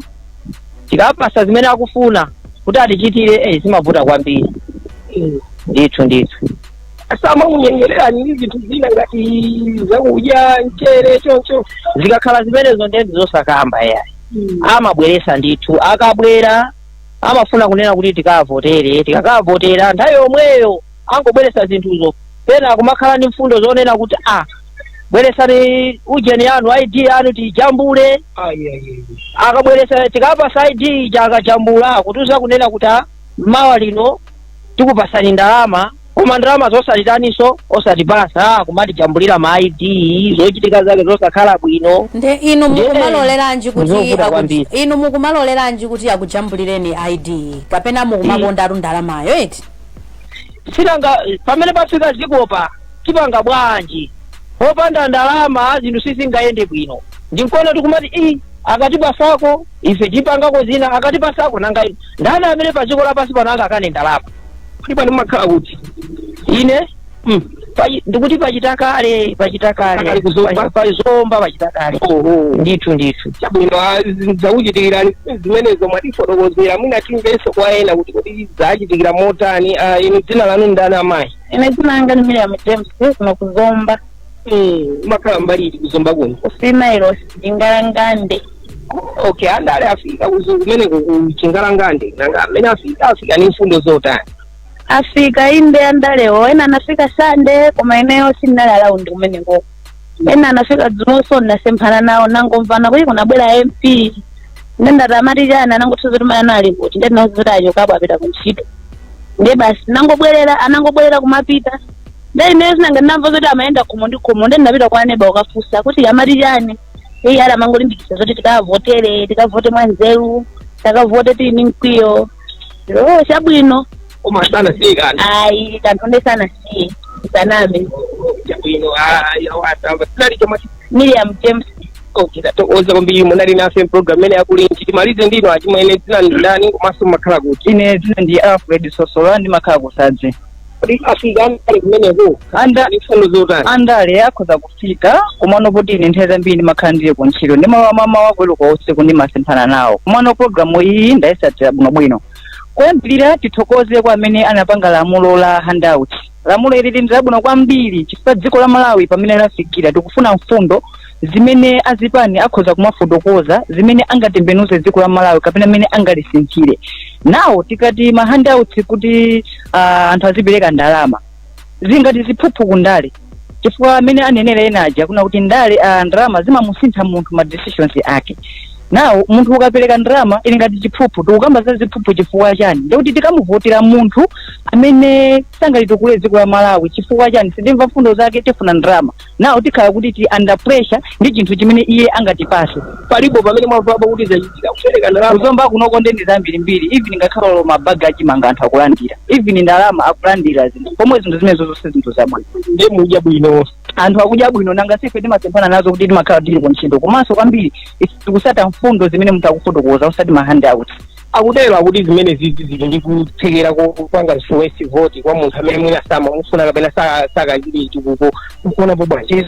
tikapasa zimene akufuna kuti atichitire, zimavuta kwambiri ndithu ndithu. Samakunyengererani ndi zinthu zina ngati zakudya, mchere, choncho? Zikakhala zimenezo ndiye zosakamba yayi. Amabweresa ndithu. Akabwera amafuna kunena kuti tikavotere. Tikakavotera, nthawi yomweyo angobweresa zinthuzo. Pena kumakhala ndi mfundo zonena kuti a bweresani ujeni yanu, ID yanu tijambule. Akabweresa, tikapasa ID ija, akajambula, kutiuza kunena kuti ah, mawa lino tikupasani ndalama, koma ndalama zosatitaninso, osatipasa, kumatijambulira ma ID, zochitika zake zosakhala bwino. Nde inu mukumaloleranji kuti Zovuta kwambiri. Inu mukumaloleranji kuti akujambulireni ID, kapena mukumakondatu ndalamayo eti? Sinanga pamene pafika zikopa, tipanga bwanji? Popanda ndalama zinthu sizingayende bwino. Ndinkona tikumati i akatipasako ife tipangako zina, akatipasako. Nanga ndani amene pa dziko lapansi pano angakane ndalama? Kuti pano mumakhala kuti? Ine ndikuti pachitakale, pachitakale. Pakali kuZomba? Pazomba pachitakale. Oho. Ndithu, ndithu. Chabwino, zakuchitikirani zimenezo mwatifotokozera. Mwina timvenso kwa ena kuti kodi zachitikira motani. Inu dzina lanu ndani, amayi? Ine dzina langa ni Miriam James, kuno kuZomba. Umakhala mbali iti kuZomba kuno? Kusimailos Chingalangande. Okay, andale afika kumeneko ku Chingalangande. Nanga amene afika, afika ni mfundo zotani? Afika inde andalewo, ena anafika Sande, koma ineyo sindinali around kumeneko. Ena anafika dzulonso, ndinasemphana nawo, nangomvana kuti kunabwera MP. Ndendati amati chani, anangothuza kuti mayana ali kuti, ndeti kuti achokapo apita kuntchito. Ndiye basi nangobwerera, anangobwerera kumapita. Ndiye ineyo sinanga ndinamva zoti amayenda khomo ndi khomo. Ndiye ndinapita kwa neba ukafunsa kuti amati chani. Iye ali amangolimbikitsa zoti tikavotere, tikavote mwanzeru, takavote tili ndi mkwiyo. Oh, chabwino. Koma sanasiye kanthu? Ayi, kanthu nde sanasiye, saname. Chabwino, awatamba sinali chomwe. Miriam James. Okay, tathokoza kwambiri, munali nafe program imene yakulinji. Timalize ndino, achimwene, dzina ndi ndani komanso mumakhala kuti? Ine dzina ndi Alfred Sosola, ndimakhala kuSadzi. Kodi afika andale kumeneko? Anda Ndi mfundo zotani? Andale akhoza kufika, komano poti ine nthawi zambiri ndimakhala ndili kuntchito, ndimalowa mamawa kuweruka usiku, ndimasemphana nawo. Komano programu iyi ndayisatira bwinobwino. Kuyambirira tithokoze kwa amene anapanga lamulo la handout. Lamulo ili ndi labwino kwambiri chifukwa dziko la Malawi pamene lafikira, tikufuna mfundo zimene azipani akhoza kumafotokoza, zimene angatembenuze dziko la Malawi kapena amene angalisinthire nawo. Tikati ma handouts kuti anthu azipereka ndalama, zingati ziphuphu kundale, chifukwa amene anenera ena aja kuna kuti ndale, ndalama zimamusintha munthu ma decisions ake. Nawo munthu ukapereka ndalama ili ngati chiphuphu. Tikukamba za ziphuphu chifukwa chani? Ndikuti tikamuvotera munthu amene sangalitukule dziko la Malawi. Chifukwa chani? Sitimva mfundo zake, tifuna ndalama. Nawo tikhala kuti tili under pressure ndi chinthu chimene iye angatipase. Palipo pamene mwamvapo kuti zachitika kupereka ndalama? KuZomba kunoko ndi zambirimbiri. Even ngakhale mabaga achimanga anthu akulandira, even ndalama akulandira, zinthu pomwe zinthu zimenezo zonse zinthu zabwino. Ndiye mudya bwino? Anthu akudya bwino. Nanga sife timasemphana nazo kuti timakhala tili kuntchito, komanso kwambiri ife tikusata mfundo zimene munthu akufotokoza, usati ma handouts. Akutero akuti zimene zizi zili ndi kuthekera kupanga influence vote kwa munthu amene mwina samamufuna kapena sakachiti chitukuko. Ukuonapo bwanji?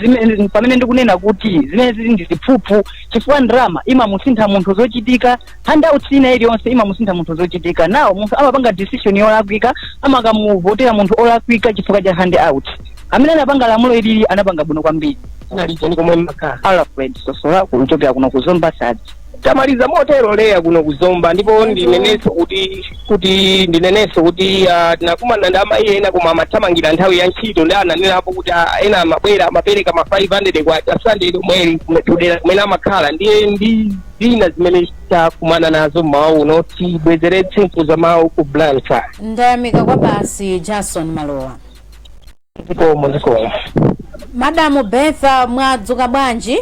Pamene ndikunena kuti zimene zili ndi ziphuphu, chifukwa ndalama imamusintha munthu zochitika. Handouts ina iliyonse imamusintha munthu zochitika. Nawo munthu amapanga decision yolakwika, amakamuvotera munthu olakwika chifukwa cha handout. Amene anapanga lamulo ilili anapanga bwino kwambiri. Nalija, ni komwe mmakhala? Alfred Sosola, kuchokera kuno kuZomba, Sadzi. Tamaliza motero, Leya, kuno kuZomba. Ndipo ndinenenso kuti tinakumana ndi amayi ena, koma amathamangira nthawi ya ntchito, ndi ananenapo kuti ena amabwera amapereka ma 500 kwacha Sunday lomweli kudera kumene amakhala. Ndiye ndi zina zimene takumana nazo mmawa uno. Tibwezeretse mkuza mawu ku Blantyre. Ndayamika kwa basi, Jason Malowa. Zikomo, zikomo. Madamu Betha, mwadzuka bwanji?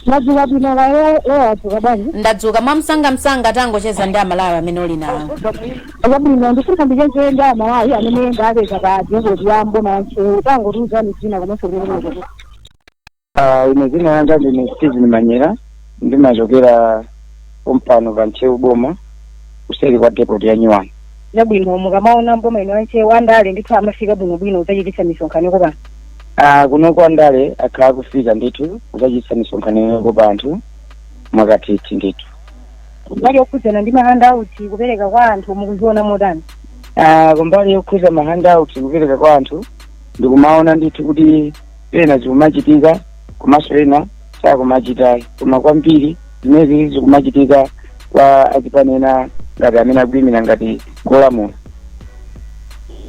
Madzuka bwino. Leo wadzuka bwanji? Ndadzuka. Mwamsangamsanga, tangocheza ndi Amalawi amene uli nawo. Kwabwino, ndifuna ndichezere ndi Amalawi amene ndapeza pa depot ya mboma ya Ntcheu. Tangotiuzani dzina komanso kulemekezeka. Ine dzina langa ndine Steven Manyera, ndimachokera pompano pa Ntcheu boma, kuseri kwa depot ya Nyuwani. Chabwino, mukamaona mboma ino ya Ntcheu, andale ndithu amafika bwinobwino kudzachititsa misonkhano kopano? Kunoko andale akhala kufika ndithu kudzachititsa misonkhano kopa anthu mwakathithi ndithu. Mbali yokhudzana ndi ma handout kupereka kwa anthu, mukuziona motani? Kumbali yokhuza ma handout kupereka kwa anthu Ndikumaona ndithu kuti ena zikumachitika komanso ena sakumachitayi, koma kwambiri zimezi zikumachitika kwa azipani ena ngati amene akuyimira ngati kolamula.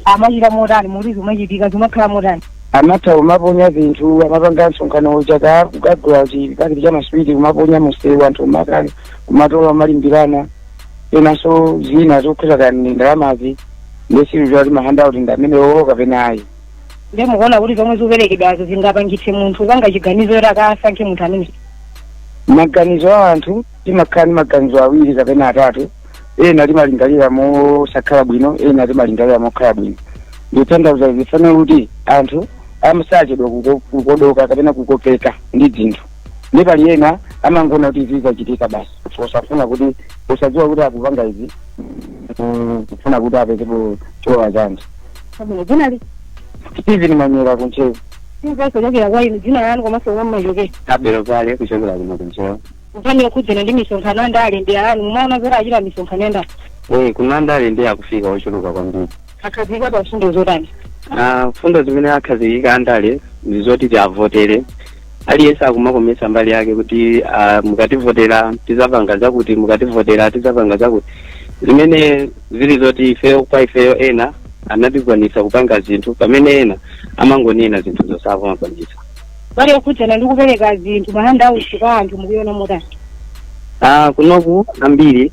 Amachita motani? Muti zimachitika, zimakhala motani? Amatha kumaponya zinthu, amapanga msonkhano uja, kukagula chipakiti cha maswiti, kumaponya musewu, anthu kumakali kumatola, kumalimbirana. Enanso zina zokhuza kani ndalamazi, ndesilu kuti ma handout ndi amenewo kapena ayi. Ndiye mukuona kuti zomwe zikuperekedwazo zingapangitse munthu panga chiganizo kuti akasankhe munthu amene? Maganizo a anthu, timakhala ndi maganizo awiri kapena atatu. Ena timalingalira mosakhala bwino, ena timalingalira mokhala bwino. Ndikutanthauza zifanira kuti anthu amasachedwa kukodoka kapena kukopeka ndi zinthu, ndi pali ena amangona kuti izi zachitika basi, osafuna kuti, usadziwa kuti akupanga izi kufuna kuti apezepo cholowa chanji. Pabwino, dzina li? Steven Manyera, kuNtcheu. Timvenso kuchokera kwa inu, dzina lanu komanso komwe mumachokera. Abelo pale, kuchokera kuno kuNtcheu. Nkhani yokhudzana ndi misonkhano andale ndi ayani, mumaona zoti achita misonkhano yandale? Kuno andale ndi akufika ochuluka kwambiri. Akhazikika pa mfundo zotani? Ah, mfundo zimene akhazikika andale ndi zoti tiavotere. Aliyense akumakomesa mbali yake kuti mukativotera tizapanga zakuti, mukativotera tizapanga zakuti, zimene zili zoti ifeyo kwa ifeyo ena anatikwanisa kupanga zinthu, pamene ena amangonena zinthu zosakumakwanisa. Mbali yokhudzana ndi kupereka zinthu, ma handouts, kwa anthu, mukuiona motani? Ah, kunoku ambiri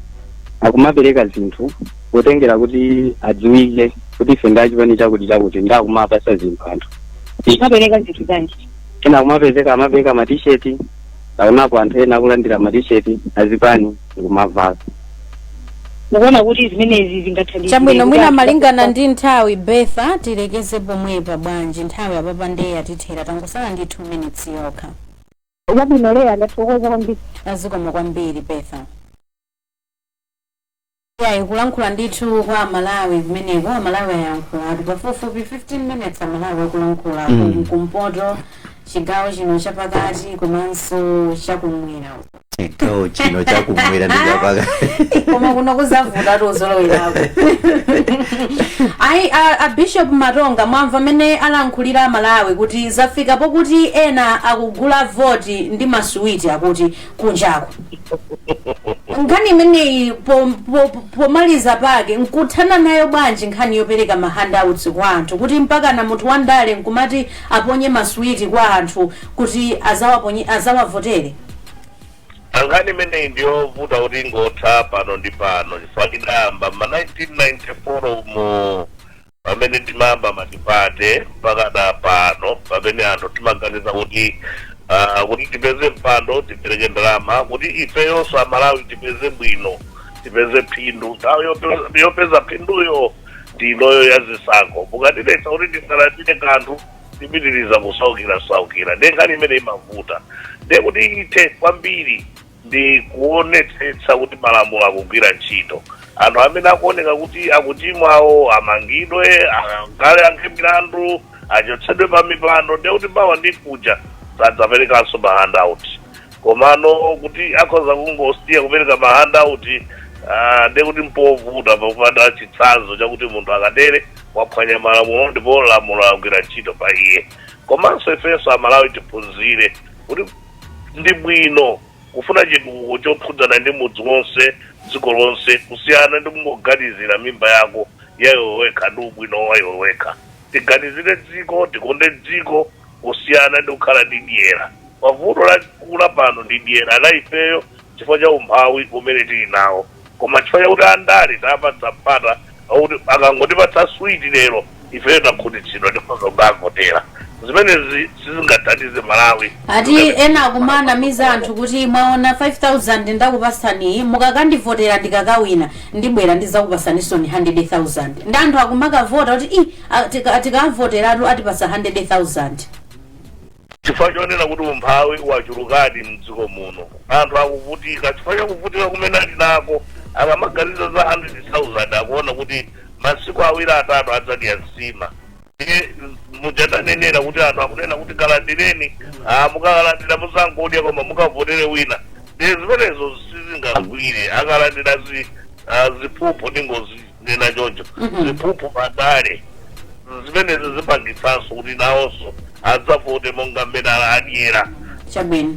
akumapereka zinthu potengera kuti adziwike kuti ife ndachipani chakuti chakuti, ndakumapasa zinthu anthu. Mapereka zinthu zanji? Ena akumapezeka amapereka matisheti, aonapo anthu ena akulandira matisheti azipani ndikumavala. Mukuona kuti zimenezi zingathandize? Chabwino, mwina malingana ndi nthawi, Betha, tilekeze pomwepa bwanji? Nthawi apapa ndeya tithera, tangosala ndi 2 minutes yokha. Chabwino Leya, ndathokoza kwambiri. Azikomo kwambiri, Betha. Yayi, kulankhula ndithu kwa Amalawi kumeneko. Amalawi ayankhula pafupifupi 15 minutes, Amalawi akulankhula kumpoto, chigawo chino chapakati komanso chakumwera. Chigawo chino chakumwera ndi chapakati. Koma kuno kuzavuta tozolowerako. Ayi, a Bishop Matonga, mwamva amene alankhulira Amalawi kuti zafika pokuti ena akugula voti ndi masuwiti, akuti kunjako. Nkhani imeneyi pomaliza pake nkuthana nayo bwanji, nkhani yopereka ma handouts kwa anthu, kuti mpaka na munthu wandale nkumati aponye masuwiti kwa anthu kuti azawavotere? Nkhani imeneyi ndiyovuta kuti ingotha pano ndi pano, chifukwa idayamba ma 1994 mu pamene timayamba multiparty mpaka na pano, pamene anthu timaganiza kuti kuti tipeze mpando tipereke ndalama, kuti ifeyonso Amalawi tipeze bwino, tipeze phindu. Nthawi yopeza phinduyo ndinoyo ya zisankho. Mukatiletsa kuti tisalandire kanthu, tipitiriza kusaukira saukira. Ndiye nkhani imene imavuta, ndiye kuti ithe kwambiri ndi kuonetsetsa kuti malamulo akugwira ntchito. Anthu amene akuoneka kuti akuchimwawo amangidwe, akale ankhe milandu, achotsedwe pa mipando. Ndiye kuti mawa ndi kuja sadzaperekanso ma handout. Komano kuti akhoza kungosiya kupereka ma handout, ndiye kuti mpovuta popanda chitsanzo chakuti munthu akatere waphwanya malamulo ndipo lamulo lagwira ntchito pa iye. Komanso ifenso Amalawi tiphunzire kuti ndi bwino kufuna chitukuko chokhudzana ndi mudzi wonse, dziko lonse, kusiyana ndi kungoganizira mimba yako yayo wekha ndi ubwino wayo wekha. Tiganizire dziko, tikonde dziko, kusiyana ndi kukhala ndi dyera. Mavuto lakula pano ndi dyera la ifeyo chifukwa cha umphawi umene tili nawo, koma chifukwa chakuti andale tapatsa mpata akuti akangotipatsa switi lero ifeyo takhutitsidwa, tikhoza kukavotera. Zimenezi sizingathandize Malawi. Ati ena akumanamiza anthu kuti mwaona 5000 ndakupasani, mukakandivotera ndikakawina ndibwera ndizakupasaniso ni 100,000. Ndi anthu akumakavota kuti i tikavoteratu atipasa 100,000. Chifukwa chonena kuti umphawi wachulukadi mdziko muno, anthu akuvutika. Chifukwa chakuvutika kumene ali nako, akamaganiza za 100,000 akuona kuti masiku awiri atatu adzadya nsima. Ndiye mujatanenera kuti anthu akunena kuti kalandireni, mukakalandira muzangodya koma mukavotere wina. Ndiye zimenezo sizingagwire. Akalandira ziphuphu, ndingozinena choncho, ziphuphu padale. Zimenezo zipangitsanso kuti nawonso adzavote monga mmene adyera. Chabwino.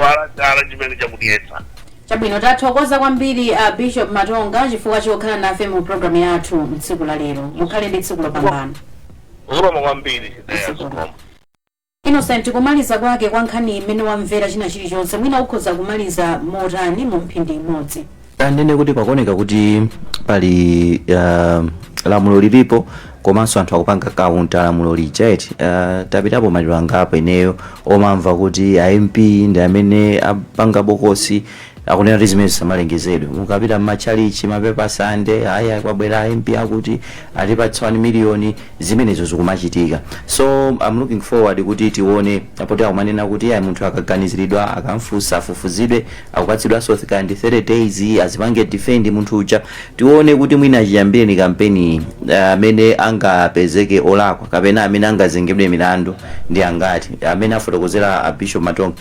Wala chala chimene chakudyetsa. Chabwino, tathokoza kwambiri Bishop Matonga chifukwa chokhala nafe mu programu yathu mtsiku la lero. Mukhale ndi tsiku lopambana. Zikomo kwambiri. Innocent, kumaliza kwake kwa nkhani imene wamvera china chilichonse, mwina ukhoza kumaliza motani mu mphindi imodzi? Ndinene kuti pakuoneka kuti pali lamulo lilipo, komanso anthu akupanga counter lamulo lija, eti. Tapitapo maliro angapo ineyo, omamva kuti a MP ndi amene apanga bokosi, akunena kuti zimene zisamalengezedwe. Mukapita m'matchalichi, mapepa Sande aya, kwabwera a MP akuti atipatsa 1 miliyoni, zimenezo zikumachitika. So I'm looking forward kuti tione poti akumanena kuti ayi, munthu akaganiziridwa, akamfunsa, afufuzidwe, akupatsidwanso kandi 30 days azipange defend munthu uja. Tione kuti mwina chiyambire ni kampeni, amene angapezeke olakwa kapena amene angazengedwe milandu ndi angati. Amene afotokozera a Bishop Matonga,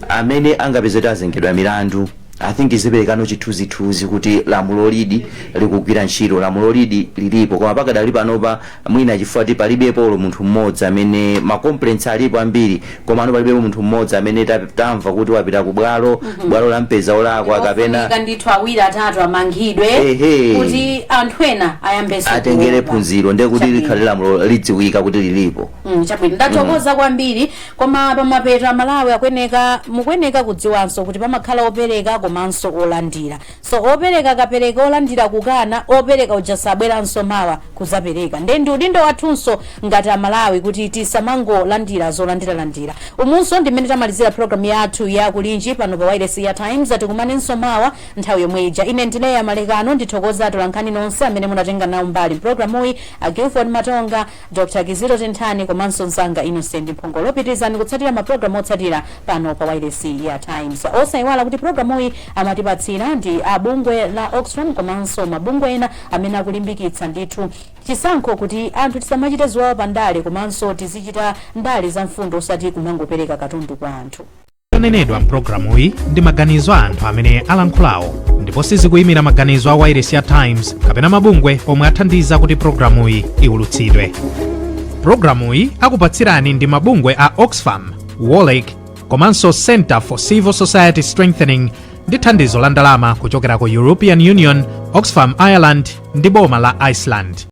amene angapezeke azengedwa milandu, I think ziperekano chithunzithunzi kuti lamulo lidi likugwira ntchito, lamulo lidi lilipo. Koma pakadali panopa, mwina chifukwa ti palibepo munthu mmodzi amene, ma complaints alipo ambiri, koma ano palibepo munthu mmodzi amene tamva kuti wapita ku bwalo, bwalo lampeza olakwa kapena Ofunika ndithu awiri atatu amangidwe kuti anthu ena ayambenso atengere kuopa. phunziro, ndiye kuti likhale lamulo lidziwika kuti lilipo. Chabwino, ndathokoza kwambiri. Koma pamapeto, Amalawi akweneka, mukweneka kudziwanso kuti pamakhala opereka komanso olandira. So opereka akapereka, olandira kukana, opereka uja sabweranso mawa kuzapereka. Nde ndi udindo wathunso ngati Amalawi kuti tisamangolandira zolandiralandira. Umunso ndimene tamalizira programu yathu ya Kulinji pano pa wireless ya Times. Tikumanenso mawa nthawi yomwe ija. Ine ndileya Malekano. Ndithokoza atolankhani nonse amene munatenga nawo mbali mpulogalamuyi, a Gilford Matonga, Dr Kizito Tenthani komanso mzanga Innocent Mphongolo. Pitirizani kutsatira mapulogalamu otsatira pano pa wireless ya Times. Osayiwala kuti pulogalamuyi amatipatsira ndi abungwe la Oxfam komanso mabungwe ena amene akulimbikitsa ndithu chisankho, kuti anthu tisamachite ziwawa pa ndale, komanso tizichita ndale za mfundo, osati kumangopereka katundu kwa anthu. Zonenedwa mpulogalamuyi ndi maganizo a anthu amene alankhulawo ndipo sizikuyimira maganizo a wailesi ya Times kapena mabungwe omwe athandiza kuti pulogalamuyi iwulutsidwe. Pulogalamuyi akupatsirani ndi mabungwe a Oxfam, Wolrec komanso Center for Civil Society Strengthening ndi thandizo la ndalama kuchokera ku European Union, Oxfam Ireland ndi boma la Iceland.